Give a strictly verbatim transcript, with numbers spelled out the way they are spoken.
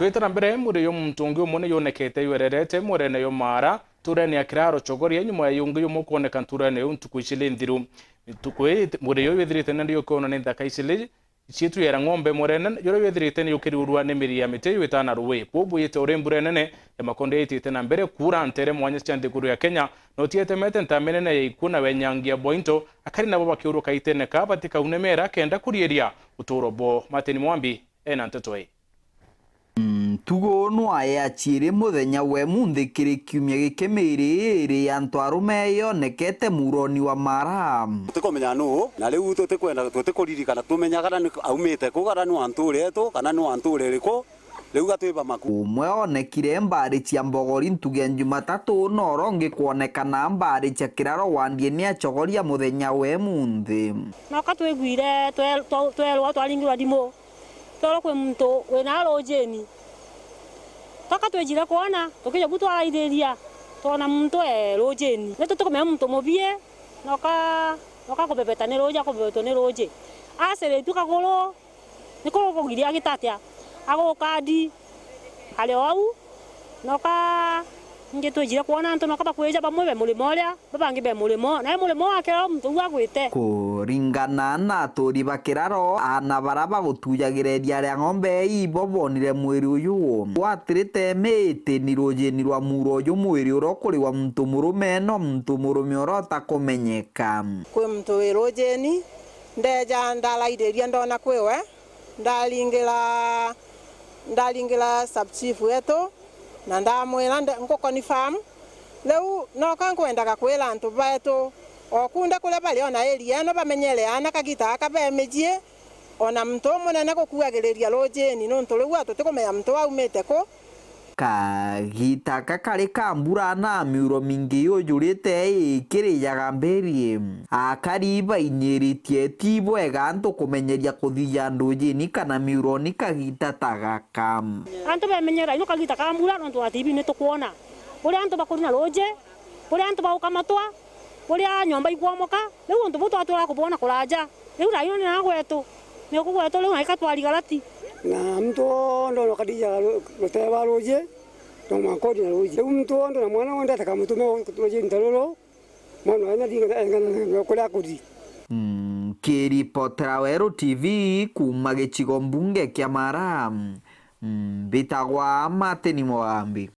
Twite na mbere, mwiri jwa muntu ungi umwe ni yonekete jwererete mwerene jwa Maara, nturene ya Kiraro Chogoria, nyuma ya jungi jumwe kwoneka nturene iu ntuku icili nthiru. Ntuku ii, mwiri juu jwithirite nandi jukiona ni nthaka icili ciituyera ng'ombe mwerene, juria jwithirite ni jukiriurua ni miri ya miti jwitana ruui. Kwou bwite uri mbura inene ya makondo yaitite na mbere kuura ntere mwanya cia nthiguru ya Kenya, na utietemete ntambi nene ya ikuu na wenyangia bwa into, akari nabo bakiuruka itene ka batikaune mera kenda kuriiria uturo bwao. Martin Mwambi ena nteto ii. Ntugu nwa ya ciiri muthenya we munthi kiri kiumia giki miiri iiri ya antu arume yonekete muroni wa Maara. Tutikumenya nuu, na riu tutikwenda, tutikuririkana tumenya kana ni aumite ku, kana ni wa ntuura yetu, kana ni wa ntuura iriku. Riu gatwiba maku. Umwe onekire mbari cia Mbogori ntugu ya Jumatatu, na uria ungi kwonekana mbari cia Kiraro wandie ni acogoria muthenya we munthi. Noka twigwire twe-, twa-, twerwa twaringirwa ndimu. Twerwa kwi muntu wina rujini. Toka twijire kwona, tukija bu twaraithiria, twona muntu e rujini. Ni tutikumenya muntu mubie, noka, noka kubebeta ni ruji, akubebetwa ni ruji. Aciritue kaguru, ni kuru kugiria agita atia? Aguka ndi, ari o au, noka ingi twijire kwona antu noka bakwija bamwe be murimo uria, babangi be murimo, nae murimo wake o muntu uu agwite. Kuringana na aturi ba Kiraro, aana bara bagutujagira iria ria ng'ombe ibo bonire mwiri uyu gwatirite miti ni rujini rwa muro uju mwiri uria ukuri wa muntu murume no muntu murume uria utakumenyeka. Kwi muntu wi rujini, ndeja ndaraithiria ndona kwi we, ndaringira, ndaringira sub chief wetu, na ndamwira nde-, ngu confirm. Riu noka nkwendaga kwira antu betu, o kunde kuria bari, ona area ino bamenyere aana kagita aka be mijii, ona muntu umunene gukuagiriria rujini, nuntu riu a tutikumenya muntu aumite ku. Kagita aka kari ka mbura na miuro mingi yujurite ikirijaga mberi. Akari bainyiritie ti bwega antu kumenyeria kuthija ndujini kana miuroni kagita ta gaka. Antu bemenyera ino kagita ka mbura nontu wa T V ni tukwona uria antu bakuri na ruji, uria antu baukamatwa, uria nyomba ikwomoka. Riu untu buu twaturaga kubwona kuraja. Riu raino ni na gwetu, ni uku gwetu riu na ika twarigarati. Na muntu wonthe ona ukathijaga ru-, rutee rwa ruji, no mwanka uthi na ruji. Riu muntu wonthe na mwana wonthe atakamutume ruji nta ruru, mwana wanya thingana engana na kuria akuthi. Nkiripotera Weru T V kuuma gicigo mbunge kia Mara, mbitagwa Martin Mwambi.